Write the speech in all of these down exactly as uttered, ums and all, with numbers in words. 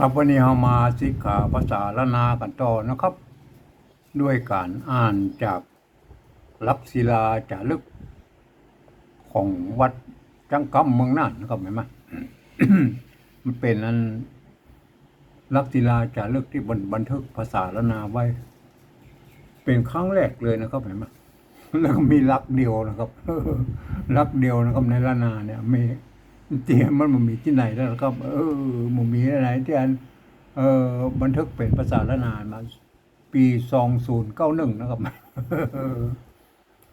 ครับ วันนี้เฮามาสิกขาภาษาล้านนากั๋นต่อนะครับ ด้วยก๋านอ่านจากหลักศิลาจ๋ารึกของวัดจังกำเมืองน่านนะครับ หันก่อ มันเป๋นอัน หลักศิลาจ๋ารึกตี้บัน บันทึกภาษาล้านนาไว้ เป๋นครั้งแรกเลยนะครับ หันก่อ แล้วก็มีหลักเดียวนะครับ หลักเดียวนะครับ ในล้านนาเนี่ย มี ตี้ มันบ่มีตี้ไหนแล้วนะครับ เออ บ่มีตี้ไหนตี้อัน เอ่อ บันทึกเป๋นภาษาล้านนามา ปี๋สองศูนย์เก้าหนึ่งนะครับ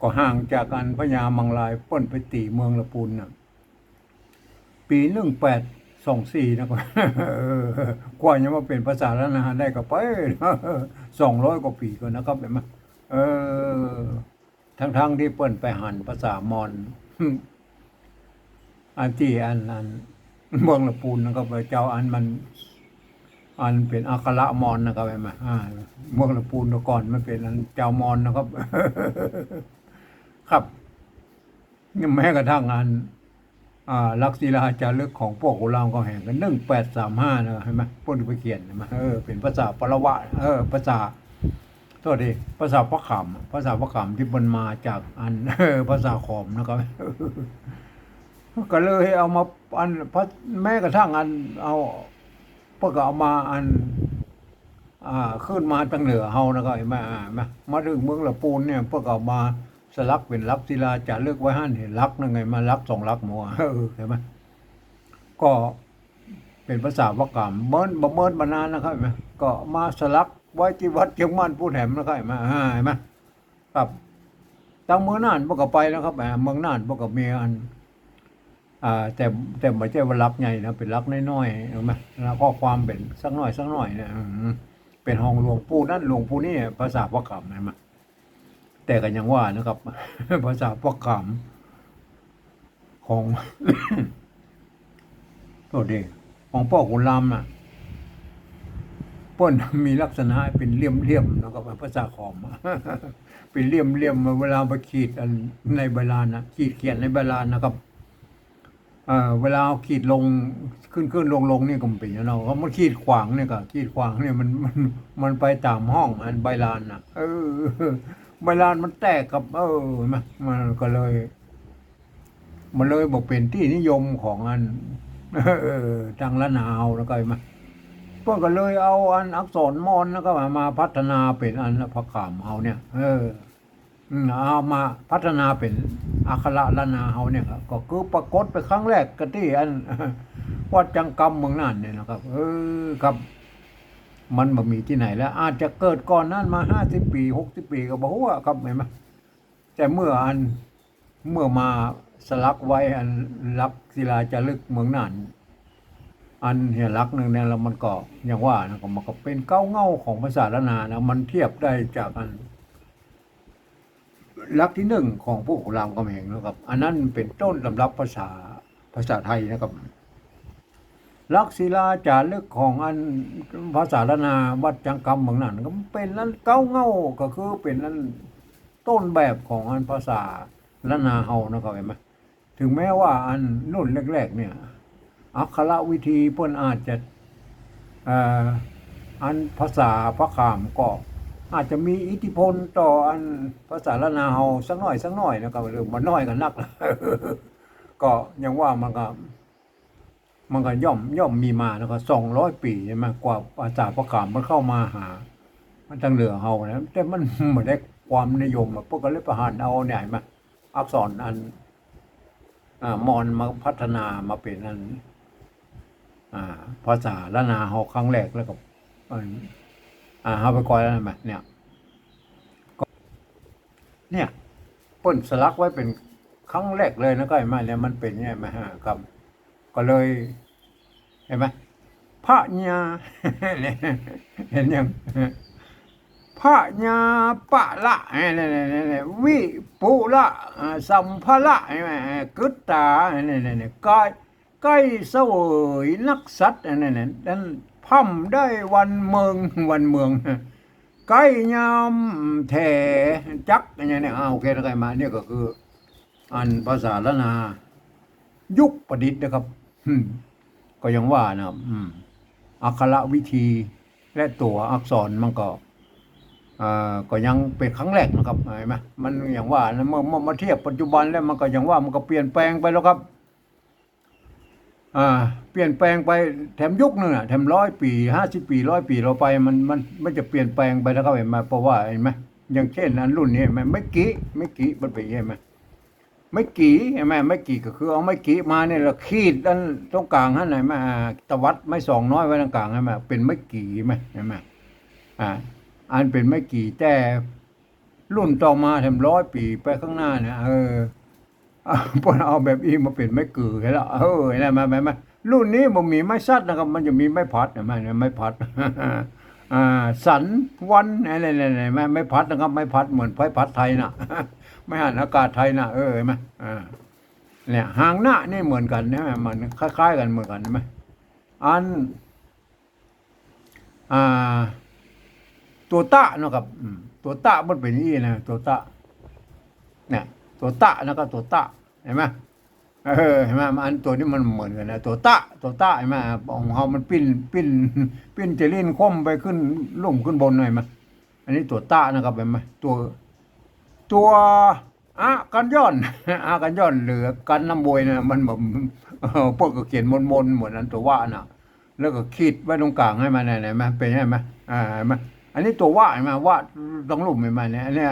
ก็ห่างจากอันพญามังรายเปิ้นไปตี๋เมืองละปูนน่ะ ปี๋หนึ่งแปดสองสี่นะครับ เออ กว่าจะมาเป๋นภาษาล้านนาได้ก็ไป สองร้อยกว่าปี๋ก่อนนะครับ หันก่อ เออ ทั้งๆ ตี้เปิ้นไปหันภาษามอญ อันตี้อัน อันเมืองละปูนนะครับ เจ้าอันมัน อันเป๋นอักขระมอญนะครับ หันก่อ อ่า เมืองละปูนแต่ก่อนมันเป๋นอันจาวมอญนะครับ ครับ นี่แม้กระทั่งอัน อ่า หลักศิลาจ๋ารึกของป้อขุนรามคำแหงก็หนึ่งแปดสามห้านะ หันก่อ เปิ้นไปเขียน หันก่อ เออ เป๋นภาษาปะละวะ เออ ภาษา โต้ษที ภาษาพระขาม ภาษาพระขามตี้มันมาจากอัน เออ ภาษาขอมนะครับ ก็เลยเอามาอัน ภา แม้กระทั่งอัน เอา เปิ้นก็เอามาอัน อ่า ขึ้นมาตางเหนือเฮานะครับ หันก่อ อ่า มา มาเถิงเมืองละปูนเนี่ย เปิ้นก็เอามาสลักเป๋นหลักศิลาจ๋ารึกไว้หั้น หันหลักนึ่งไง มาหลักสองหลักหมด เออ หันก่อ ก็เป๋นภาษาพระขาม เมิน บ่เมินบ่นานนะครับ หันก่อ ก็มาสลักไว้ตี้วัดเจียงม่านปูนแหมนะครับ หันก่อ อ่า หันก่อ ครับ ตางเมืองน่านเปิ้นก็ไปแล้วครับ อ่า เมืองน่านเปิ้นก็มีอัน อ่า แต่ แต่บ่ใจ้ว่าหลักใหญ่นะ เป๋นหลักน้อยๆ หันก่อ แล้วข้อความเป๋นสักหน้อยสักหน้อยเนี่ย อืม เป๋นของหลวงปู่นั้นหลวงปู่นี่ ภาษาพระขาม หันก่อ แต่ก็ยังว่านะครับ ภาษาพระขาม ของ โต้ษที ของป้อขุนรามน่ะ เปิ้นมีลักษณะเป๋นเหลี่ยมๆ นะครับ ภาษาขอม เป๋นเหลี่ยมๆ เวลาไปขีดอันในใบลานน่ะ ขีดเขียนในใบลานนะครับ เอ่อ เวลาเอาขีดลง ขึ้นๆ ลงๆ นี่ก็มันเป๋นอย่างนั้นเนาะ เพราะมันขีดขวางเนี่ยก็ ขีดขวางเนี่ยมัน มัน มันไปต๋ามห้องอันใบลานน่ะ เออ ใบลานมันแตกครับ เออ มัน มันก็เลย มันเลยบ่เป๋นตี้นิยมของอัน เออ ตางล้านนาเฮาแล้วก็มา เปิ้นก็เลยเอาอันอักษรมอญแล้วก็มา มาพัฒนาเป๋นอันพระขามเฮาเนี่ย เออ อืม เอามาพัฒนาเป๋นอักขระล้านนาเฮาเนี่ยครับ ก็คือปรากฏเป๋นครั้งแรกก็ตี้อัน วัดจังกำเมืองน่านเนี่ยนะครับ เออ ครับ มันบ่มีตี้ไหนแล้ว อาจจะเกิดก่อนนั้นมาห้าสิบปี๋ หกสิบปี๋ก็บ่ฮู้อะครับ หันก่อ แต่เมื่ออัน เมื่อมาสลักไว้อันหลักศิลาจ๋ารึกเมืองน่าน อันหันหลักนึ่งเนี่ย แล้วมันก็อย่างว่านะ ก็มันก็เป๋นเก๊าเหง้าของภาษาล้านนานะ มันเทียบได้จากอัน หลักตี้หนึ่งของป้อขุนรามคำแหงนะครับ อันนั้นเป๋นต้นตำรับภาษา ภาษาไทยนะครับ หลักศิลาจ๋ารึกของอันภาษาล้านนาวัดจังกำเมืองน่าน ก็เป๋นอันเก๊าเหง้า ก็คือเป๋นอันต้นแบบของอันภาษาล้านนาเฮานะครับ หันก่อ ถึงแม้ว่าอันรุ่นแรกๆ เนี่ย อักขระวิธีเปิ้นอาจจะ เอ่อ อันภาษาพระขามก็อาจจะมีอิทธิพลต่ออันภาษาล้านนาเฮาสักหน้อยสักหน้อยนะครับ หรือบ่น้อยก็นัก ก็ยังว่ามันก็ มันก็ย่อม ย่อมมีมาแล้วก็สองร้อยปี๋ใช่ไหม กว่าภาษาพระขามมันเข้ามาหา มันตางเหนือเฮานะ แต่มันบ่ได้ความนิยมอะ เปิ้นก็เลยไปหันเอาเนี่ย หันก่อ อักษรอัน อ่า มอญมาพัฒนามาเป๋นอัน อ่า ภาษาล้านนาเฮาครั้งแรกแล้วก็ อัน อ่า เฮาไปก่อนแล้วนะเนี่ย ก็ เนี่ย เปิ้นสลักไว้เป๋นครั้งแรกเลยนะ ก็หันก่อ เนี่ย มันเป๋นเนี่ย หันก่อ ครับ ก็เลย หันก่อ พระญา หันยัง พระญาปะละ เนี่ย เนี่ย เนี่ย เนี่ย วิปุระ อ่า สัมภะระ หันก่อ กึตต๋า เนี่ย เนี่ย เนี่ย ใก้ ใก้เสวยนักสัตว์ อันนั้นน่ะ นั้นพ่ำได้วันเมิง วันเมือง ใก้ยามแถจัก อย่างเนี้ย อ่า โอเคนะ ใก้มา เนี่ยก็คือ อันภาษาล้านนา ยุคประดิษฐ์นะครับ อืม ก็ยังว่านะครับ อืม อักขระวิธี และตั๋วอักษรมันก็ เอ่อ ก็ยังเป๋นครั้งแรกนะครับ หันก่อ มันอย่างว่านะ เมื่อ เมื่อมาเทียบปัจจุบันแล้วมันก็อย่างว่ามันก็เปลี่ยนแปลงไปแล้วครับ อ่า เปลี่ยนแปลงไปแถมยุคนึ่งอะ แถมร้อยปี๋ ห้าสิบปี๋ ร้อยปี๋ต่อไป มัน มัน มันจะเปลี่ยนแปลงไปนะครับ หันก่อ เพราะว่าหันก่อ อย่างเช่นอันรุ่นนี้หันก่อ ไม้กรี๊ด ไม้กรี๊ดมันเป๋นหันก่อ ไม้กรี๊ดหันก่อ ไม้กรี๊ดก็คือเอาไม้กรี๊ดมาเนี่ยแล้วขีดอันตรงก๋างหั้นหันก่อ อ่า ตวัดไม้สองน้อยไว้ตรงก๋างหันก่อ เป๋นไม้กรี๊ดหันก่อ หันก่อ อ่า อันเป๋นไม้กรี๊ด แต่รุ่นต่อมาแถมร้อยปี๋ไปข้างหน้าเนี่ย เออ เปิ้นเอาแบบอี้มาเป๋นไม้กรี๊ดหั้นแล้ว เออ หันก่อ หันก่อ หันก่อ รุ่นนี้บ่มีไม้สัตว์นะครับ มันจะมีไม้ผัดหันก่อ ไม้ผัด อ่า สัน วัน อะไรๆๆ ไม้ ไม้ผัดนะครับ ไม้ผัดเหมือนไม้ผัดไทยน่ะ ไม้หั่นอากาศไทยน่ะ เออ หันก่อ อ่า เนี่ย หางนะนี่เหมือนกั๋นใช่ไหม มันคล้ายๆ กั๋นเหมือนกั๋นใช่ไหม อัน อ่า ตั๋วตะนะครับ อืม ตั๋วตะมันเป๋นอี้นะ ตั๋วตะ เนี่ย ตั๋วตะนะครับ ตั๋วตะ หันก่อ เออ หันก่อ อันตั๋วนี้มันเหมือนกั๋นนะ ตั๋วตะ ตั๋วตะ หันก่อ ของเฮามันปิ้น ปิ้น ปิ้นจะลิ้นคว่ำไปขึ้นลุ่มขึ้นบน หันก่อ อันนี้ตั๋วตะนะครับ หันก่อ ตั๋ว ตั๋ว อะกัญญอน อะกัญญอน หรือกั๋นน้ำบวยนะ มันแบบ เออ เปิ้นก็เขียนมนๆ เหมือนอันตั๋ววะน่ะ แล้วก็ขีดไว้ตรงก๋างหันก่อ หันก่อ เป๋นหันก่อ อ่า หันก่อ อันนี้ตั๋ววะหันก่อ วะตังลุ่มหันก่อ เนี่ย เนี่ย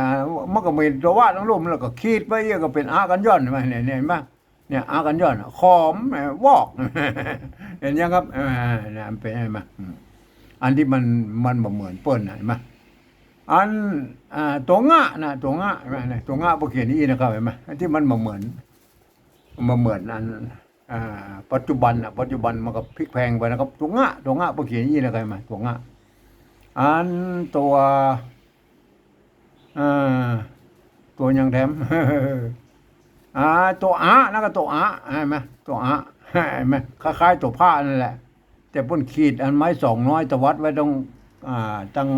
มันก็มีตั๋ววะตังลุ่ม แล้วก็ขีดไว้ อี้ก็เป๋นอะกัญญอนหันก่อ เนี่ย เนี่ย หันก่อ เนี่ย อะกัญญอน ขอม วอก หันก่อ หันก่อ ครับ อ่า เนี่ย มันเป๋นหันก่อ อืม อันตี้มัน มันบ่เหมือนเปิ้นน่ะ หันก่อ อัน อ่า ตั๋วงะน่ะ ตั๋วงะ หันก่อ เนี่ย ตั๋วงะเปิ้นเขียนอี้นะครับ หันก่อ อันตี้มันบ่เหมือน บ่เหมือนอัน อ่า ปัจจุบันน่ะ ปัจจุบันมันก็พลิกแพลงไปนะครับ ตั๋วงะ ตั๋วงะเปิ้นเขียนอี้นะครับ หันก่อ ตั๋วงะ อันตั๋ว อ่า ตั๋วหยังแถม อ่า ตั๋วอะนะ ก็ตั๋วอะ หันก่อ ตั๋วอะ หันก่อ คล้ายๆ ตั๋วผ้านั่นแหละ แต่เปิ้นขีดอันไม้สองน้อยตวัดไว้ตรง อ่า ตัง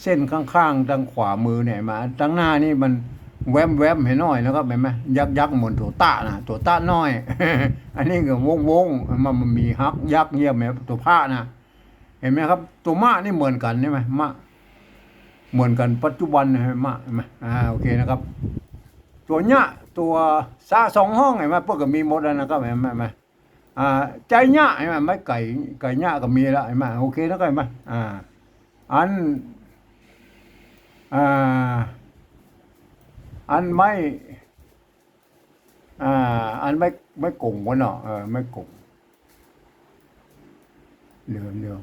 เส้นข้างๆ ตังขวามือเนี่ย หันก่อ ตังหน้านี่มันแวบๆ หันก่อ น้อยนะครับ หันก่อ ยักษ์ๆ เหมือนตั๋วตะน่ะ ตั๋วตะน้อย อันนี้ก็วงๆ มัน มันมีฮักยักษ์เยียบแหม ตั๋วผ้าน่ะ หันก่อ ครับ ตั๋วมะนี่เหมือนกั๋นใช่ไหม มะ เหมือนกั๋นปัจจุบันนะ มะ หันก่อ อ่า โอเคนะครับ ตั๋วเยียะ ตั๋วสะสองห้อง หันก่อ เปิ้นก็มีหมดแล้วนะครับ หันก่อ หันก่อ อ่า ใจ๋เยียะ หันก่อ ไม้ไก๋ ไก๋เยียะก็มีแล้ว หันก่อ โอเคนะครับ หันก่อ อ่า อัน อ่า อันไม้ อ่า อันไม้ ไม้ก๋งวะเนาะ เออ ไม้ก๋ง เดี๋ยว เดี๋ยว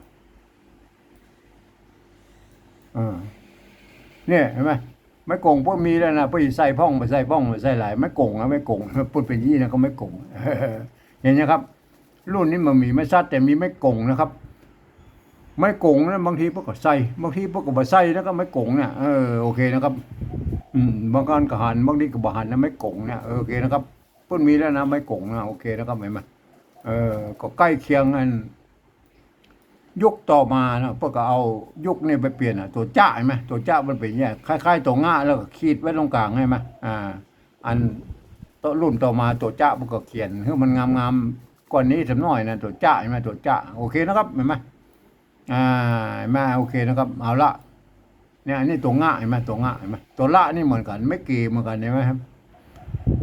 เออ เนี่ย หันก่อ ไม้ก๋งเปิ้นมีแล้วนะ เปิ้นใส่พ่อง บ่ใส่พ่อง บ่ใส่หลาย ไม้ก๋งนะ ไม้ก๋ง เปิ้นเป๋นอี้นะ ก็ไม้ก๋ง หันก่อ ครับ รุ่นนี้บ่มีไม้สัตว์ แต่มีไม้ก๋งนะครับ ไม้ก๋งนะ บางทีเปิ้นก็ใส่ บางทีเปิ้นก็บ่ใส่นะครับ ไม้ก๋งเนี่ย เออ โอเคนะครับ อืม บางอันก็หัน บางทีก็บ่หันนะ ไม้ก๋งเนี่ย เออ โอเคนะครับ เปิ้นมีแล้วนะ ไม้ก๋งนะ โอเคนะครับ หันก่อ เออ ก็ใก้เคียงอัน ยุคต่อมานะ เปิ้นก็เอายุคนี้ไปเปลี่ยนอะ ตั๋วจ๊ะ หันก่อ ตั๋วจ๊ะมันเป๋นอย่าง คล้ายๆ ตั๋วงะ แล้วก็ขีดไว้ตรงก๋าง หันก่อ อ่า อันต่อ รุ่นต่อมาตั๋วจ๊ะมันก็เขียนหื้อมันงามๆ กว่านี้สักหน่อยนะ ตั๋วจ๊ะ หันก่อ ตั๋วจ๊ะ โอเคนะครับ หันก่อ อ่า หันก่อ โอเคนะครับ เอาละ เนี่ย อันนี้ตั๋วงะ หันก่อ ตั๋วงะ หันก่อ ตั๋วละนี่เหมือนกั๋น ไม้กรี๊ดเหมือนกั๋น หันก่อ ครับ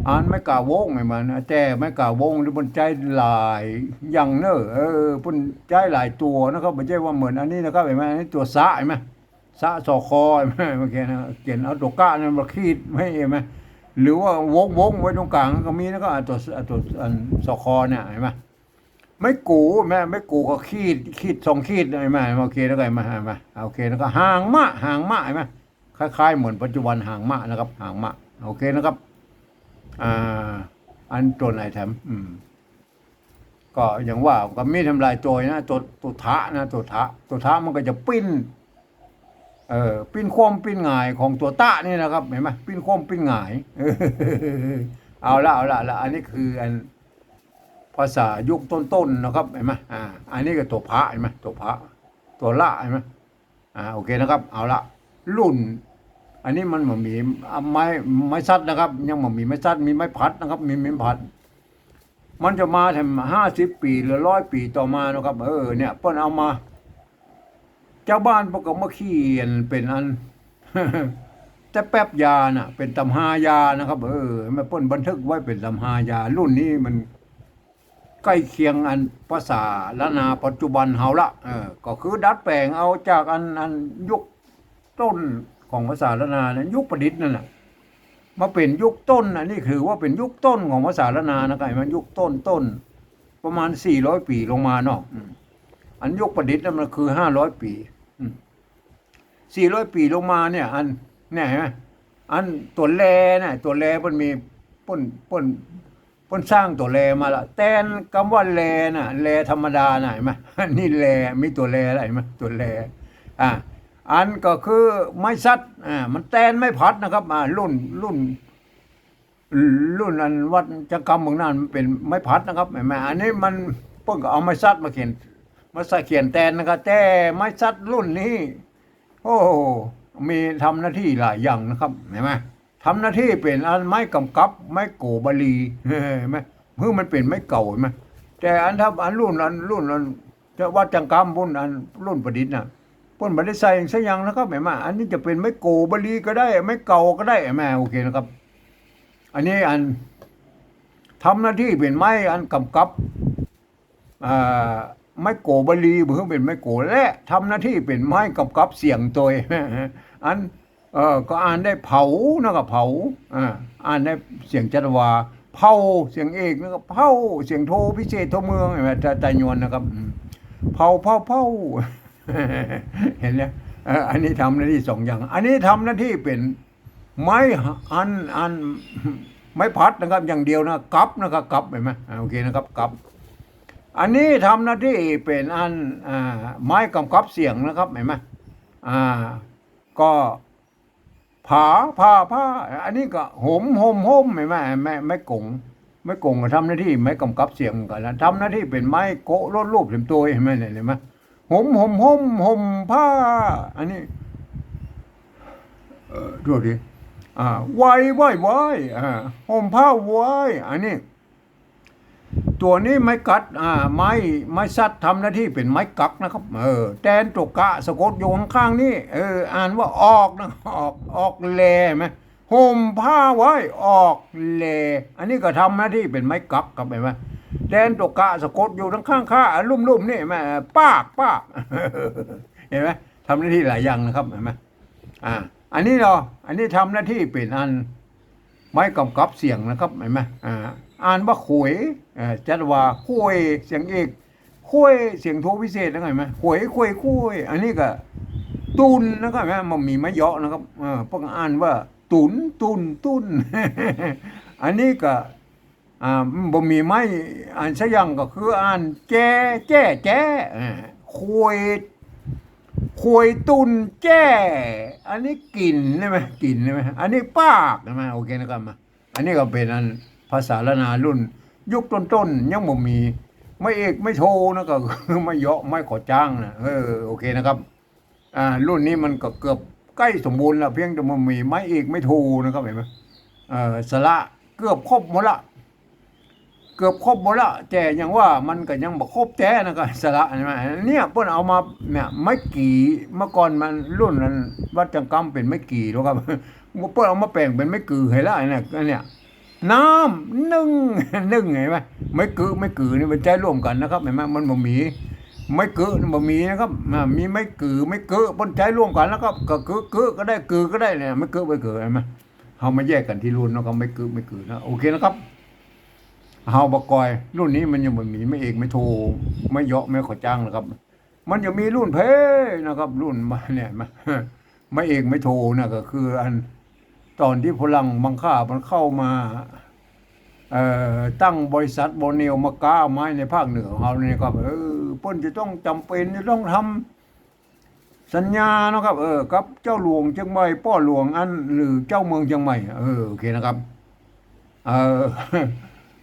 อันไม้ก๋าวง หันก่อ แต่ไม้ก๋าวงนี่เปิ้นใจ๊หลายอย่างเน่อ เออ เปิ้นใจ๊หลายตั๋วนะครับ บ่ใจ้ว่าเหมือนอันนี้นะครับ หันก่อ อันนี้ตั๋วสะ หันก่อ สะ สอ คอ หันก่อ เมื่อกี้นะ เขียนเอาตั๋วกะนั้นมาขีดไว้ หันก่อ หรือว่าวงๆ ไว้ตรงก๋างก็มีนะครับ อ่ะ ตั๋ว อ่ะ ตั๋ว อัน สอ คอ เนี่ย หันก่อ ไม้กู๋ หันก่อ ไม้กู๋ก็ขีด ขีดสองขีด หันก่อ โอเค แล้วก็หันก่อ หันก่อ โอเค แล้วก็หางมะ หางมะ หันก่อ คล้ายๆ เหมือนปัจจุบันหางมะนะครับ หางมะ โอเคนะครับ อ่า อันตั๋วไหนแถม อืม ก็อย่างว่าก็มีแถมหลายตั๋วนะ ตั๋ว ตั๋วทะนะ ตั๋วทะ ตั๋วทะมันก็จะปิ้น เอ่อ ปิ้นคว่ำปิ้นหงายของตั๋วตะนี่นะครับ หันก่อ ปิ้นคว่ำปิ้นหงาย เอาละ เอาละ ละ อันนี้คืออันภาษายุคต้นๆ นะครับ หันก่อ อ่า อันนี้ก็ตั๋วพะ หันก่อ ตั๋วพะ ตั๋วละ หันก่อ อ่า โอเคนะครับ เอาละ รุ่น อันนี้มันบ่มี อ่ะ ไม้ ไม้สัตว์นะครับ ยังบ่มีไม้สัตว์ มีไม้ผัดนะครับ มีไม้ผัด มันจะมาแถมห้าสิบปี๋หรือร้อยปี๋ต่อมานะครับ เออ เนี่ย เปิ้นเอามา ชาวบ้านเปิ้นก็มาเขียนเป๋นอัน แต่แป๊บยาน่ะ เป๋นตำฮายานะครับ เออ แม่นเปิ้นบันทึกไว้เป๋นตำฮายา รุ่นนี้มันใก้เคียงอันภาษาล้านนาปัจจุบันเฮาละ เออ ก็คือดัดแป๋งเอาจากอัน อันยุคต้นของภาษาล้านนาเนี่ย ยุคประดิษฐ์นั่นน่ะ มาเป๋นยุคต้น อันนี้ถือว่าเป๋นยุคต้นของภาษาล้านนานะครับ มันยุคต้นๆ ประมาณสี่ร้อยปี๋ลงมาเนาะ อืม อันยุคประดิษฐ์นั่นมันคือห้าร้อยปี๋ อืม สี่ร้อยปี๋ลงมาเนี่ย อัน เนี่ย หันก่อ อันตั๋วแลน่ะ ตั๋วแลเปิ้นมี เปิ้น เปิ้น เปิ้นสร้างตั๋วแลมาละ แตนกำว่าแลน่ะ แลธรรมดาน่ะ หันก่อ อันนี้แล มีตั๋วแลละ หันก่อ ตั๋วแล อ่า อันก็คือไม้สัด อ่า มันแตนไม้ผลัดนะครับ อ่า รุ่น รุ่น รุ่นอันวัดจังกำเมืองน่านมันเป๋นไม้ผลัดนะครับ หันก่อ อันนี้มัน เปิ้นก็เอาไม้สัดมาเขียน มาใส่เขียนแตนนะครับ แต่ไม้สัดรุ่นนี้ โอ้โห มีทำหน้าที่หลายอย่างนะครับ หันก่อ ทำหน้าที่เป๋นอันไม้กำกับ ไม้โก๋บาลี หันก่อ คือมันเป๋นไม้เก่า หันก่อ แต่อันถ้าอันรุ่น อันรุ่น อันจะวัดจังกำปุ้น อันรุ่นประดิษฐ์น่ะ เปิ้นบ่ได้ใส่สักอย่างนะครับ หันก่อ อันนี้จะเป๋นไม้โก๋บาลีก็ได้ ไม้เก่าก็ได้ หันก่อ โอเคนะครับ อันนี้อันทำหน้าที่เป๋นไม้อันกำกับ อ่า ไม้โก๋บาลี บ่คือเป๋นไม้โก๋ และทำหน้าที่เป๋นไม้กำกับเสียงตวย อัน เอ่อ ก็อ่านได้เผานะครับ เผา อ่า อ่านได้เสียงจัตวา เผ่า เสียงเอกนะครับ เผ่า เสียงโทพิเศษโทเมือง หันก่อ ตะ ตะยวนนะครับ อืม เผ่า เผ่า เผ่า หันก่อ เอ่อ อันนี้ทำหน้าที่สองอย่าง อันนี้ทำหน้าที่เป๋น ไม้อัน อัน ไม้ผลัดนะครับ อย่างเดียวนะ กับนะครับ กับ หันก่อ อ่า โอเคนะครับ กับ อันนี้ทำหน้าที่เป๋นอัน อ่า ไม้กำกับเสียงนะครับ หันก่อ อ่า ก็ผา ผ่า ผ้า อันนี้ก็หม หม หม หันก่อ ไม้ ไม้ก๋ง ไม้ก๋งก็ทำหน้าที่ไม้กำกับเสียงเหมือนกั๋นนะ ทำหน้าที่เป๋นไม้โกะลดรูปเต็มตวย หันก่อ เนี่ย หันก่อ หม หม หม หม ผ้า อันนี้ เอ่อ โทษที อ่า ไว ไว ไว อ่า หม ผ้า ไว อันนี้ ตั๋วนี้ไม้กัด อ่า ไม้ ไม้สัดทำหน้าที่เป๋นไม้กักนะครับ เออ แตนตั๋วกะสะกดอยู่ข้างๆ นี่ เออ อ่านว่าออกนะ ออก ออกแล หันก่อ หม ผ้า ไว ออกแล อันนี้ก็ทำหน้าที่เป๋นไม้กักครับ หันก่อ แตนตั๋วกะสะกดอยู่ตางข้างข้า ลุ่มๆ นี่ หันก่อ ปาก ปาก หันก่อ ทำหน้าที่หลายอย่างนะครับ หันก่อ อ่า อันนี้เนาะ อันนี้ทำหน้าที่เป๋นอันไม้กำกับเสียงนะครับ หันก่อ อ่า อ่านว่าขวย เอ่อ จัตวา ขวย เสียงเอก ขวย เสียงโทพิเศษนะ หันก่อ ขวย ขวย ขวย อันนี้ก็ตุนนะครับ หันก่อ บ่มีไม้เยาะนะครับ เออ เปิ้นอ่านว่า ตุ๋น ตุ่น ตุ่น อันนี้ก็ อ่า บ่มีไม้อันสักอย่าง ก็คืออ่านแจ้ แจ้ แจ้ อ่า ขวย ขวยตุ่นแจ้ อันนี้กิ๋นใช่ไหม กิ๋นใช่ไหม อันนี้ปากใช่ไหม โอเคนะครับ มา อันนี้ก็เป๋นอันภาษาล้านนารุ่นยุคต้นๆ ยังบ่มีไม้เอกไม้โทนะ ก็คือไม้เยาะไม้ขอจ้างนะ เออ โอเคนะครับ อ่า รุ่นนี้มันก็เกือบใก้สมบูรณ์แล้ว เพียงแต่บ่มีไม้เอกไม้โทนะครับ หันก่อ เอ่อ สระเกือบครบหมดละ เกือบครบหมดละ แต่ยังว่ามันก็ยังบ่ครบแต๊นะครับ สระใช่ไหม เนี่ยเปิ้นเอามา เนี่ย ไม้กี่ เมื่อก่อนมันรุ่นนั้นวัดจังกำเป๋นไม้กี่นะครับ เปิ้นเอามาแป๋งเป๋นไม้กือหื้อละ อันเนี้ย อันเนี้ย น้ำนึ่ง นึ่ง หันก่อ ไม้กือ ไม้กือนี่มันใจ๊ร่วมกั๋นนะครับ หันก่อ มันบ่มี ไม้กือนี่บ่มีนะครับ อ่า มีไม้กือ ไม้กือ เปิ้นใจ๊ร่วมกั๋นนะครับ ก็กือ กือก็ได้ กือก็ได้เนี่ย ไม้กือ ไม้กือ หันก่อ เฮามาแยกกั๋นตี้รุ่นเนาะครับ ไม้กือ ไม้กือนะ โอเคนะครับ เฮาบ่ก่อย รุ่นนี้มันยังบ่มีไม้เอกไม้โท ไม้เยาะไม้ขอจ้างนะครับ มันจะมีรุ่นเพ้นะครับ รุ่นมาเนี่ย มา ไม้เอกไม้โทน่ะ ก็คืออัน ต๋อนตี้ฝรั่งบางค่ามันเข้ามา เอ่อ ตั้งบริษัทบอร์เนลมาก๊าไม้ในภาคเหนือของเฮานี่ครับ เออ เปิ้นจะต้องจ๋ำเป๋นจะต้องทำสัญญานะครับ เออ กับเจ้าหลวงเจียงใหม่ ป้อหลวงอัน หรือเจ้าเมืองเจียงใหม่ เออ โอเคนะครับ เออ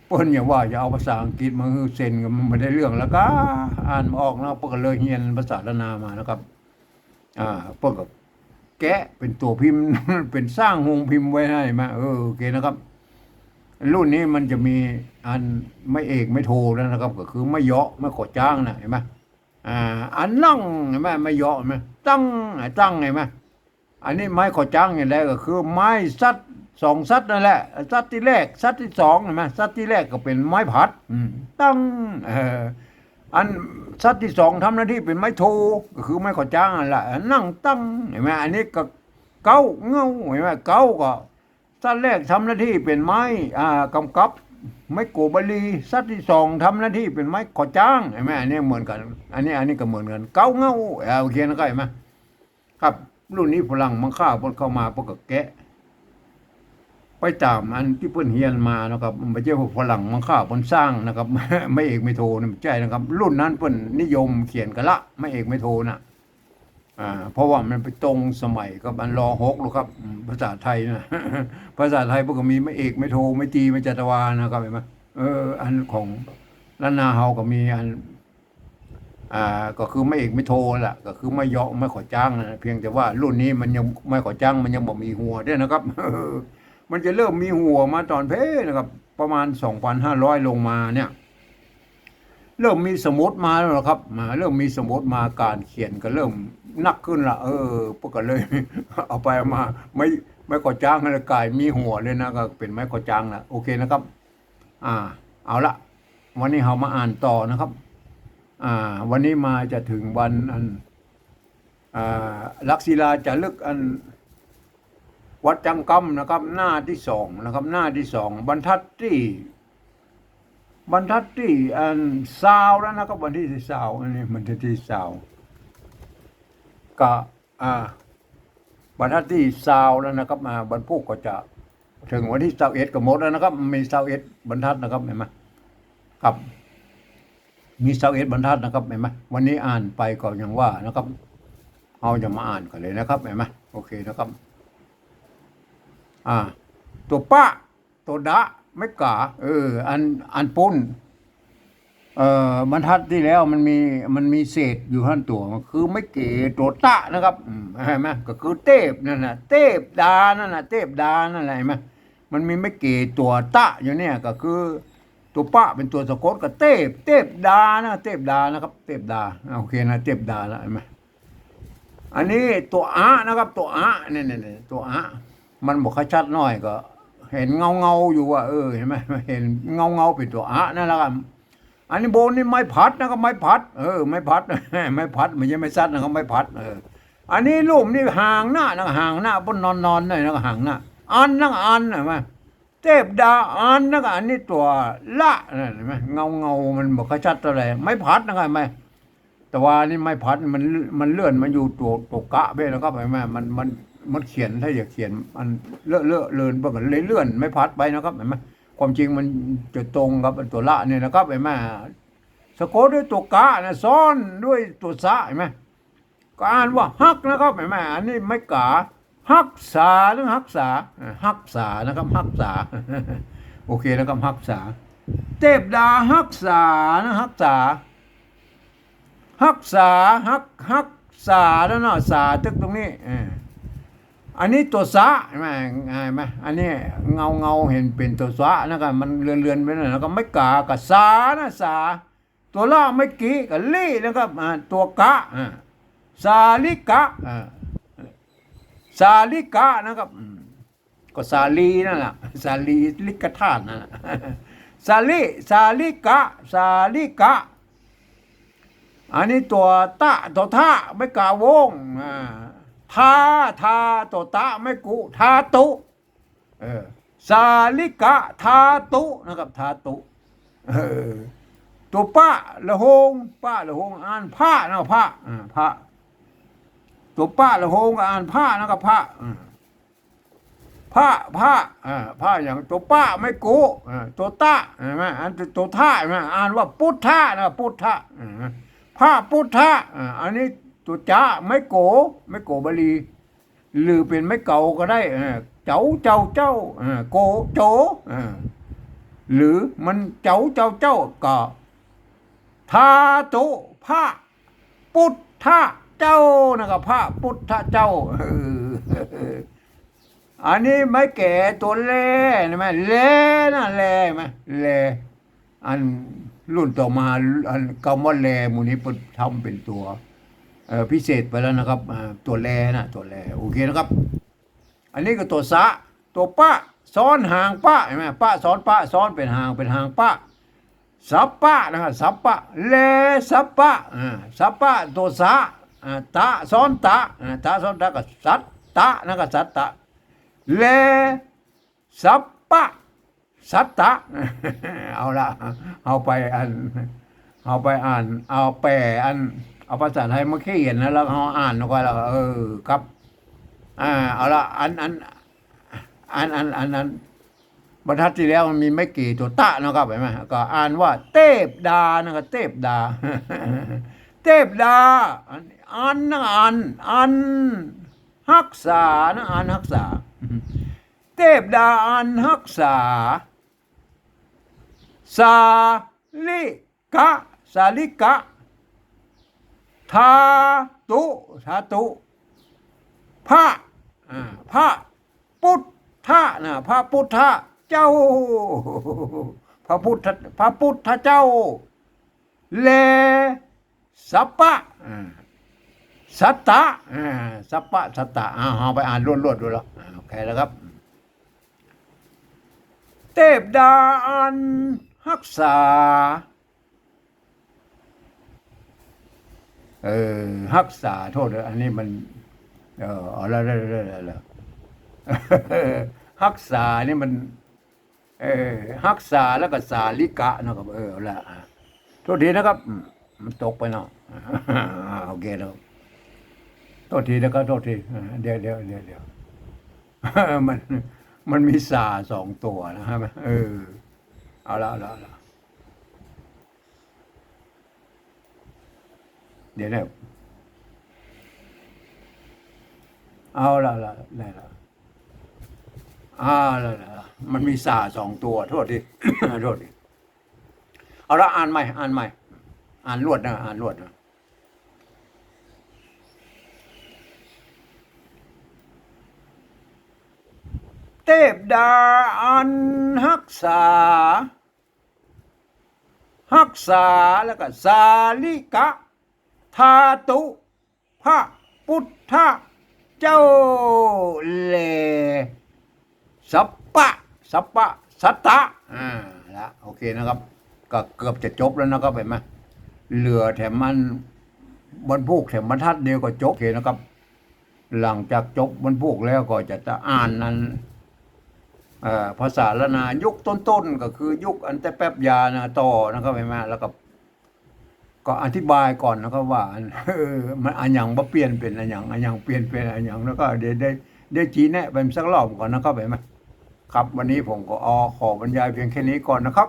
เปิ้นอย่าว่าจะเอาภาษาอังกฤษมาหื้อเซ็น ก็มันบ่ได้เรื่องแล้วก็ อ่านบ่ออกนะ เปิ้นก็เลยเฮียนภาษาล้านนามานะครับ อ่า เปิ้นก็แกะเป๋นตั๋วพิมพ์ เป๋นสร้างโฮงพิมพ์ไว้หันก่อ เออ โอเคนะครับ รุ่นนี้มันจะมีอันไม้เอกไม้โทแล้วนะครับ ก็คือไม้เยาะไม้ขอจ้างน่ะ หันก่อ อ่า อันนั่ง หันก่อ ไม้เยาะ หันก่อ ตั้ง ตั้ง หันก่อ อันนี้ไม้ขอจ๊างอย่างใดก็คือไม้สัตว์สองสัตว์นั่นแหละ สัตว์ตี้แรก สัตว์ตี้สอง หันก่อ สัตว์ตี้แรกก็เป๋นไม้ผัด อืม ตั้ง เออ อันสัตว์ตี้สองทำหน้าตี้เป๋นไม้โท ก็คือไม้ขอจ๊างนั่นแหละ นั่งตั้ง หันก่อ อันนี้ก็เก๊าเง้า หันก่อ เก๊าก็ สัตว์แรกทำหน้าตี้เป๋นไม้ อ่า ก๋ำกับ ไม้โกบาลี สัตว์ตี้สองทำหน้าตี้เป๋นไม้ขอจ๊าง หันก่อ อันนี้เหมือนกั๋น อันนี้ อันนี้ก็เหมือนกั๋น เก๊าเง้า อ่า โอเคนะครับ หันก่อ ครับ รุ่นนี้ฝรั่งมังค่าเปิ้นเข้ามาเปิ้นก็แกะ ไปต๋ามอันตี้เปิ้นเฮียนมานะครับ บ่ใจ้ว่าฝรั่งมังค่าเปิ้นสร้างนะครับ ไม้เอกไม้โทนี่บ่ใจ้นะครับ รุ่นนั้นเปิ้นนิยมเขียนกั๋นละ ไม้เอกไม้โทน่ะ อ่า เพราะว่ามันไปตรงสมัยกับอัน ร.หก แล้วครับ อืม ภาษาไทยน่ะ ภาษาไทยเปิ้นก็มีไม้เอกไม้โท ไม้ตรี ไม้จัตวานะครับ หันก่อ เออ อันของล้านนาเฮาก็มีอัน อ่า ก็คือไม้เอกไม้โทนั่นแหละ ก็คือไม้เยาะไม้ขอจ๊างนะ เพียงแต่ว่ารุ่นนี้มันยัง ไม้ขอจ๊างมันยังบ่มีหัวเด้อนะครับ มันจะเริ่มมีหัวมาต๋อนเพนะครับ ประมาณสองพันห้าร้อยลงมาเนี่ย เริ่มมีสมุดมาแล้วนะครับ มา เริ่มมีสมุดมา ก๋านเขียนก็เริ่มหนักขึ้นละ เออ เปิ้นก็เลย เอาไปเอามา ไม้ ไม้ขอจ๊างนั่นแหละก๋ายมีหัวเลยนะ ก็เป๋นไม้ขอจ๊างละ โอเคนะครับ อ่า เอาละ วันนี้เฮามาอ่านต่อนะครับ อ่า วันนี้มาจะถึงวันอัน อ่า หลักศิลาจ๋ารึกอัน วัดจังกำนะครับ หน้าตี้สองนะครับ หน้าตี้สอง บรรทัดตี้ บรรทัดตี้อัน ซาวแล้วนะครับ วันตี้ซาว อันนี้บรรทัดตี้ซาว ก็ อ่า บรรทัดตี้ซาวแล้วนะครับ อ่า วันพูกก็จะถึงวันตี้ซาวเอ็ดก็หมดแล้วนะครับ มีซาวเอ็ดบรรทัดนะครับ หันก่อ ครับ มีซาวเอ็ดบรรทัดนะครับ หันก่อ วันนี้อ่านไปก็อย่างว่านะครับ เฮาจะมาอ่านกั๋นเลยนะครับ หันก่อ โอเคนะครับ อ่า ตั๋วปะ ตั๋วดะ ไม้ก๋า เออ อัน อันปุ้น เอ่อ บรรทัดตี้แล้วมันมี มันมีเศษอยู่หั้นตั๋ว มันคือไม้เก๋ตั๋วตะนะครับ อืม หันก่อ ก็คือเตพนั่นน่ะ เตพดานั่นน่ะ เตพดานั่นแหละ หันก่อ มันมีไม้เก๋ตั๋วตะอยู่เนี่ย ก็คือตั๋วปะเป๋นตั๋วสะกด ก็เตพ เตพดานะ เตพดานะครับ เตพดา อ่า โอเคนะ เตพดาแล้ว หันก่อ อันนี้ตั๋วอะนะครับ ตั๋วอะ เนี่ย เนี่ย เนี่ย ตั๋วอะ มันบ่ค่อยชัดหน้อยก็ หันเงาๆอยู่ว่า เออ หันก่อ หันเงาๆเป๋นตั๋วอะนั่นแหละครับ อันนี้บนนี่ไม้ผัดนะครับ ไม้ผัด เออ ไม้ผัด ไม้ผัด บ่ใจ้ไม้สัตว์นะครับ ไม้ผัด เออ อันนี้ลุ่มนี่หางหน้านะ หางหน้าเปิ้นนอนๆหน้อยนะ หางหน้า อันนะ อัน หันก่อ เตพดาอันนะ อันนี้ตั๋วละนั่น หันก่อ เงาๆมันบ่ค่อยชัดเต้าใด ไม้ผัดนะ หันก่อ แต่ว่านี่ไม้ผัดมัน มันเลื่อนมาอยู่ตั๋ว ตั๋วกะไปนะครับ หันก่อ มัน มัน มันเขียน ถ้าอยากเขียนอันเลอะๆเลือน เปิ้นก็เลยเลื่อนไม้ผัดไปนะครับ หันก่อ ความจริงมันจะตรงกับตั๋วละเนี่ยนะครับ หันก่อ สะกดด้วยตั๋วกะนะ ซ้อนด้วยตั๋วสะ หันก่อ ก็อ่านว่าฮักนะครับ หันก่อ อันนี้ไม้ก๋า ฮักษา หรือฮักษา อ่า ฮักษานะครับ ฮักษา โอเคนะครับ ฮักษา เตพดาฮักษานะ ฮักษา ฮักษา ฮัก ฮักษาแล้วเนาะ ษาตึกตรงนี้ เออ อันนี้ตั๋วสะ หันก่อ หันก่อ อันนี้เงาๆหันเป๋นตั๋วสะนะครับ มันเลือนๆไปหน้อย แล้วก็ไม้ก๋ากับษานะ ษา ตั๋วละไม้กิกับลินะครับ อ่า ตั๋วกะ อ่า สาลิกะ อ่า สาลิกะนะครับ อืม ก็สาลีนั่นแหละ สาลีลิกธาตุนั่นแหละ สาลิ สาลิกะ สาลิกะ อันนี้ตั๋วตะ ตั๋วทะ ไม้ก๋าวง อ่า ทา ทา ตั๋วตะ ไม้กุ ทาตุ เออ สาลิกะทาตุนะครับ ทาตุ เออ ตั๋วปะละโฮง ปะละโฮง อ่านพระนะ พระ อ่า พระ ตั๋วปะละโฮงก็อ่านพระนะครับ พระ อ่า พระ พระ อ่า พระอย่างตั๋วปะไม้กุ อ่า ตั๋วตะ หันก่อ อันตั๋วทะ หันก่อ อ่านว่าปุทธะนะ ปุทธะ อ่า พระปุทธะ อ่า อันนี้ตั๋วจะไม้โก ไม้โกบาลี หรือเป๋นไม้เก๋าก็ได้ เออ เจ๋า เจ้า เจ้า เออ โก โจ เออ หรือมันเจ๋า เจ้า เจ้า ก็ ทาตุ พระปุทธะเจ้านะครับ พระปุทธะเจ้า เออ อันนี้ไม้แก๋ตั๋วแล หันก่อ แลนะ แล หันก่อ แล อันรุ่นต่อมา อันกำว่าแลหมู่นี้เปิ้นทำเป๋นตั๋ว เอ่อ พิเศษไปแล้วนะครับ อ่า ตั๋วแลนะ ตั๋วแล โอเคนะครับ อันนี้ก็ตั๋วสะ ตั๋วปะ ซ้อนหางปะ หันก่อ ปะซ้อนปะ ซ้อนเป๋นหาง เป๋นหางปะ สัปปะนะครับ สัปปะ แลสัปปะ อ่า สัปปะ ตั๋วสะ อ่า ตะซ้อนตะ อ่า ตะซ้อนตะก็สัตตะนะครับ สัตตะ แล สัปปะ สัตตะ เอาละ เอาไปอัน เอาไปอ่าน เอาแป๋อัน เอาภาษาไทยมาเขียนนะ แล้วเอาอ่านก็แล้ว เออ ครับ อ่า เอาละ อัน อัน อัน อัน อัน อัน บรรทัดตี้แล้วมันมีไม้เก๋ตั๋วตะนะครับ หันก่อ ก็อ่านว่า เตพดานะครับ เตพดา เตพดา อัน อันนะ อัน อันฮักษานะ อันฮักษา เตพดาอันฮักษา สาลิกะ สาลิกะ ธาตุ ธาตุ พระ อ่า พระพุทธะนะ พระพุทธเจ้า พระพุทธ พระพุทธเจ้า แล สัปปะ อ่า สัตตะ อ่า สัปปะ สัตตะ อ่า เอาไปอ่านรวดๆ ดูแล้ว อ่า โอเคแล้วครับ เตพดาอันฮักษา เออ ฮักษา โทษนะ อันนี้มัน เออ เอาละ ละ ละ ละ ละ ฮักษานี่มัน เออ ฮักษาแล้วก็สาลิกะนะครับ เออ เอาละ อ่ะ โทษทีนะครับ อืม มันตกไปเนาะ อ่า โอเคแล้ว โทษทีนะครับ โทษที อ่า เดี๋ยว เดี๋ยว เดี๋ยว เดี๋ยว มัน มันมีสาสองตั๋วนะครับ เออ เอาละ เอาละ เอาละ เดี๋ยวนะ เอาละ เอาละ ได้ละ เอาละ เอาละ มันมีสาสองตั๋ว โทษที โทษที เอาละ อ่านใหม่ อ่านใหม่ อ่านรวดนะ อ่านรวดนะ เตพดาอันฮักษา ฮักษา แล้วก็สาลิกะ ธาตุ พระพุทธเจ้า แล สัปปะ สัปปะ สัตตะ อ่า ละ โอเคนะครับ ก็เกือบจะจบแล้วนะครับ หันก่อ เหลือแถมอัน วันพูกแถมบรรทัดเดียวก็จบ โอเคนะครับ หลังจากจบวันพูกแล้วก็จะ จะอ่านอัน เอ่อ ภาษาล้านนายุคต้นๆ ก็คือยุคอันแต่แป๊บยานะ ต่อนะครับ หันก่อ แล้วก็ ก็อธิบายก่อนนะครับว่า เออ มันอะหยังบ่เปลี่ยนเป๋นอะหยัง อะหยังเปลี่ยนเป๋นอะหยัง แล้วก็เดี๋ยวได้ ได้ชี้แนะไปสักรอบก่อนนะครับ หันก่อ ครับ วันนี้ผมก็ขอบรรยายเพียงแค่นี้ก่อนนะครับ